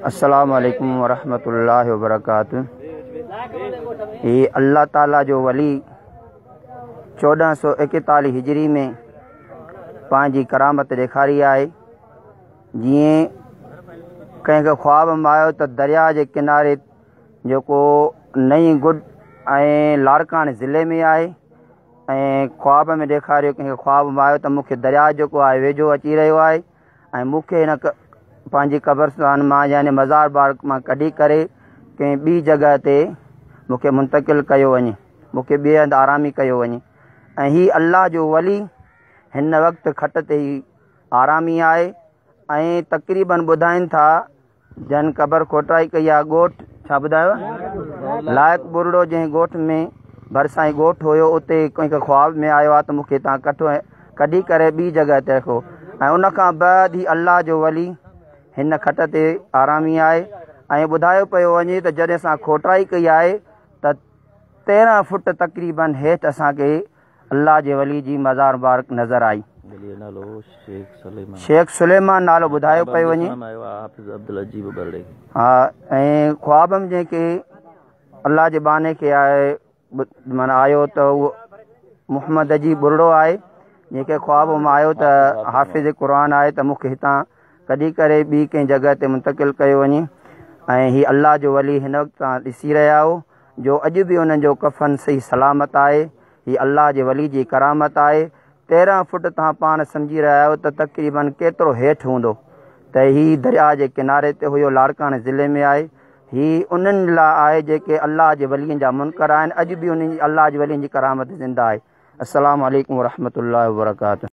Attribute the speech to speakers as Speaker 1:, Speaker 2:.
Speaker 1: السلام عليڪم ورحمة الله وبرڪاته. هي الله تعالي جو ولي 1441 هجري ۾ پنهنجي ڪرامت ڏيکاري آهي. جيئن ڪنهن کي خواب ۾ آيو ته درياء جي ڪناري جيڪو نئين گڊ ۽ لاڙڪاڻي ضلعي ۾ آهي ۽ خواب ۾ ڏيکاريو ڪنهن کي خواب ۾ آيو ته مون کي درياء جيڪو آهي ويجهو اچي رهيو آهي ۽ مون کي هن پنهنجي قبرستان مان يعني مزار بارڪ مان ڪڍي ڪري ڪنهن ٻي جڳهه تي مون کي منتقل ڪيو وڃي، مون کي ٻئي هنڌ آرامي ڪيو وڃي ۽ هي الله جو ولي هن وقت کٽ تي ئي آرامي آهي ۽ تقريبن ٻڌائين ٿا جن قبر کوٽرائي ڪئي آ ڳوٺ ڇا ٻڌايو لائق ٻرڙو جنهن ڳوٺ ۾ ڀرسان ئي ڳوٺ هيو اتي ڪنهن کي خواب ۾ آيو آ ته مون کي هتان ڪٺو ۽ ڪڍي ڪري ٻي جڳهه تي رکو ۽ ان کان بعد هي الله جو ولي هن کٽ تي آرامي آهي ۽ ٻڌايو پيو وڃي ته جڏهن اسان کوٽرائي ڪئي آهي ته 13 فٽ تقريبن هيٺ اسان کي الله جي ولي جي مزار مبارڪ نظر آئي.
Speaker 2: ولي جو نالو شيخ سليمان.
Speaker 1: شيخ سليمان نالو ٻڌايو پيو وڃي. ها ۽ خواب ۾ جنهن کي الله جي ٻانهي کي آهي معنيٰ آيو ته اهو محمد عجيب ٻرڙو آهي جنهن کي خواب ۾ آيو ته حافظ قرآن آهي ته مون کي هتان ڪڍي ڪري ٻي ڪنهن جڳهه تي منتقل ڪيو وڃي ۽ هي الله جو ولي هن وقت توهان ڏسي رهيا آهيو جو اڄ به انهن جو ڪفن صحيح سلامت آهي، هي الله جي ولي جي ڪرامت آهي، 13 فٽ توهان پاڻ سمجهي رهيا آهيو ته تقريبن ڪيترو هيٺ هوندو ته هي درياء جي ڪناري تي هيو لاڙڪاڻي ضلعي ۾ آهي، هي انهن لاء آهي جيڪي الله جي ولين جا منڪر آهن، اڄ به انهن جي الله جي ولين جي ڪرامت زنده آهي. السلام عليڪم ورحمة الله وبرڪاته.